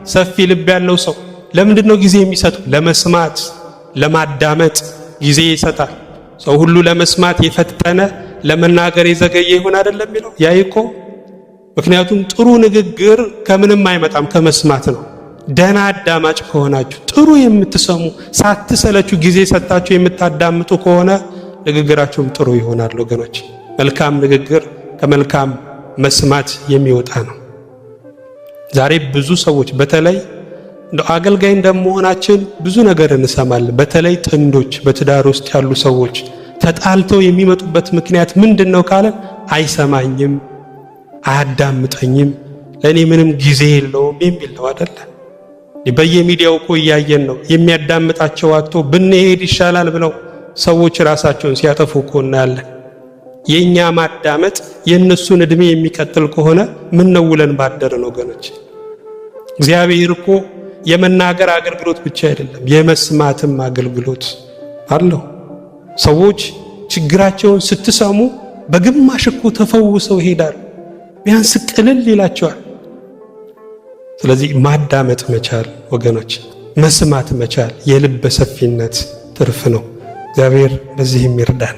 ሰፊ ልብ ያለው ሰው ለምንድን ነው ጊዜ የሚሰጠው? ለመስማት፣ ለማዳመጥ ጊዜ ይሰጣል። ሰው ሁሉ ለመስማት የፈጠነ ለመናገር የዘገየ ይሆን አይደለም የሚለው ያዕቆብ። ምክንያቱም ጥሩ ንግግር ከምንም አይመጣም ከመስማት ነው። ደህና አዳማጭ ከሆናችሁ፣ ጥሩ የምትሰሙ፣ ሳትሰለችሁ ጊዜ ሰጥታችሁ የምታዳምጡ ከሆነ ንግግራችሁም ጥሩ ይሆናል ወገኖች። መልካም ንግግር ከመልካም መስማት የሚወጣ ነው። ዛሬ ብዙ ሰዎች፣ በተለይ እንደ አገልጋይ እንደመሆናችን ብዙ ነገር እንሰማለን። በተለይ ጥንዶች፣ በትዳር ውስጥ ያሉ ሰዎች ተጣልተው የሚመጡበት ምክንያት ምንድን ነው ካለን፣ አይሰማኝም፣ አያዳምጠኝም፣ ለእኔ ምንም ጊዜ የለውም የሚል ነው አይደለ? በየሚዲያው እኮ እያየን ነው። የሚያዳምጣቸው አጥቶ ብንሄድ ይሻላል ብለው ሰዎች ራሳቸውን ሲያጠፉ እኮ እናያለን። የእኛ ማዳመጥ የእነሱን ዕድሜ የሚቀጥል ከሆነ ምን ነው ውለን ባደርን ወገኖች። እግዚአብሔር እኮ የመናገር አገልግሎት ብቻ አይደለም፣ የመስማትም አገልግሎት አለው። ሰዎች ችግራቸውን ስትሰሙ በግማሽ እኮ ተፈውሰው ይሄዳሉ። ቢያንስ ቅልል ይላቸዋል። ስለዚህ ማዳመጥ መቻል ወገኖች፣ መስማት መቻል የልበ ሰፊነት ትርፍ ነው። እግዚአብሔር በዚህም ይርዳን።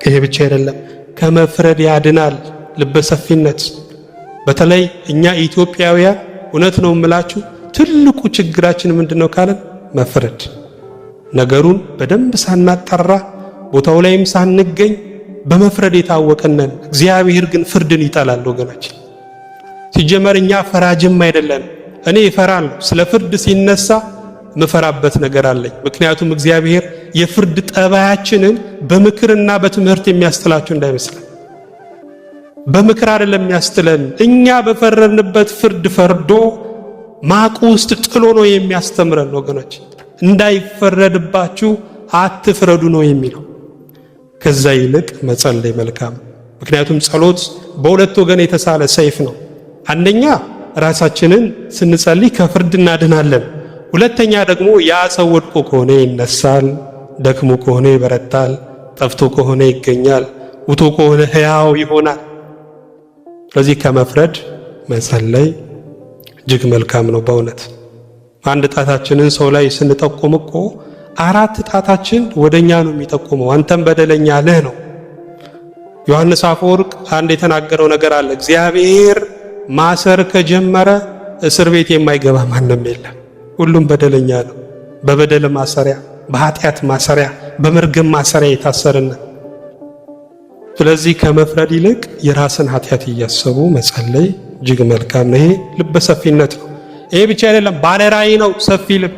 ይሄ ብቻ አይደለም፣ ከመፍረድ ያድናል ልበ ሰፊነት። በተለይ እኛ ኢትዮጵያውያን፣ እውነት ነው የምላችሁ፣ ትልቁ ችግራችን ምንድን ነው ካለን መፍረድ። ነገሩን በደንብ ሳናጣራ፣ ቦታው ላይም ሳንገኝ በመፍረድ የታወቅነን። እግዚአብሔር ግን ፍርድን ይጠላል ወገኖች። ሲጀመር እኛ ፈራጅም አይደለን። እኔ እፈራለሁ። ስለ ፍርድ ሲነሳ ምፈራበት ነገር አለኝ። ምክንያቱም እግዚአብሔር የፍርድ ጠባያችንን በምክርና በትምህርት የሚያስጥላችሁ እንዳይመስለን። በምክር አይደለም የሚያስጥለን። እኛ በፈረድንበት ፍርድ ፈርዶ ማቁ ውስጥ ጥሎ ነው የሚያስተምረን ወገኖች። እንዳይፈረድባችሁ አትፍረዱ ነው የሚለው። ከዛ ይልቅ መጸለይ መልካም። ምክንያቱም ጸሎት በሁለት ወገን የተሳለ ሰይፍ ነው። አንደኛ ራሳችንን ስንጸልይ ከፍርድ እናድናለን። ሁለተኛ ደግሞ ያ ሰው ወድቆ ከሆነ ይነሳል፣ ደክሞ ከሆነ ይበረታል፣ ጠፍቶ ከሆነ ይገኛል፣ ውቶ ከሆነ ሕያው ይሆናል። ስለዚህ ከመፍረድ መጸለይ እጅግ መልካም ነው በእውነት። አንድ ጣታችንን ሰው ላይ ስንጠቁም እኮ አራት ጣታችን ወደኛ ነው የሚጠቁመው። አንተም በደለኛ ነህ ነው። ዮሐንስ አፈወርቅ አንድ የተናገረው ነገር አለ። እግዚአብሔር ማሰር ከጀመረ እስር ቤት የማይገባ ማንም የለም። ሁሉም በደለኛ ነው። በበደል ማሰሪያ፣ በኃጢአት ማሰሪያ፣ በመርገም ማሰሪያ የታሰርን። ስለዚህ ከመፍረድ ይልቅ የራስን ኃጢአት እያሰቡ መጸለይ እጅግ መልካም ነው። ይሄ ልበሰፊነት ነው። ይሄ ብቻ አይደለም፣ ባለራእይ ነው። ሰፊ ልብ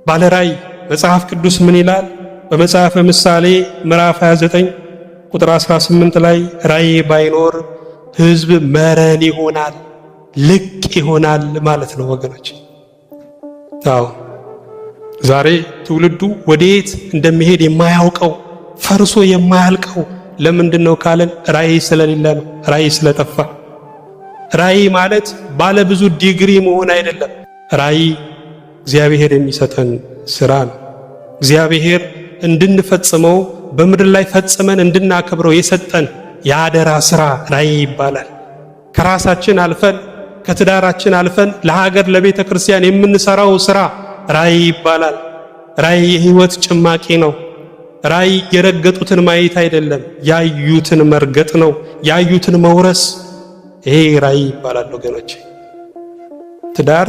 ባለራእይ። መጽሐፍ ቅዱስ ምን ይላል? በመጽሐፈ ምሳሌ ምዕራፍ 29 ቁጥር 18 ላይ ራእይ ባይኖር ሕዝብ መረን ይሆናል፣ ልቅ ይሆናል ማለት ነው ወገኖች። አዎ፣ ዛሬ ትውልዱ ወዴት እንደሚሄድ የማያውቀው፣ ፈርሶ የማያልቀው ለምንድን ነው ካለን ራእይ ስለሌለ ነው። ራእይ ስለጠፋ። ራእይ ማለት ባለ ብዙ ዲግሪ መሆን አይደለም። ራእይ እግዚአብሔር የሚሰጠን ስራ ነው። እግዚአብሔር እንድንፈጽመው፣ በምድር ላይ ፈጽመን እንድናከብረው የሰጠን የአደራ ስራ ራእይ ይባላል። ከራሳችን አልፈን፣ ከትዳራችን አልፈን ለሀገር፣ ለቤተ ክርስቲያን የምንሰራው ስራ ራእይ ይባላል። ራእይ የህይወት ጭማቂ ነው። ራእይ የረገጡትን ማየት አይደለም፣ ያዩትን መርገጥ ነው፣ ያዩትን መውረስ። ይሄ ራእይ ይባላል ወገኖች። ትዳር፣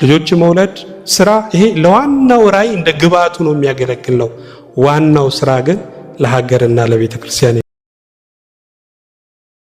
ልጆች መውለድ፣ ስራ፣ ይሄ ለዋናው ራእይ እንደ ግብአቱ ነው የሚያገለግል ነው። ዋናው ስራ ግን ለሀገርና ለቤተ ክርስቲያን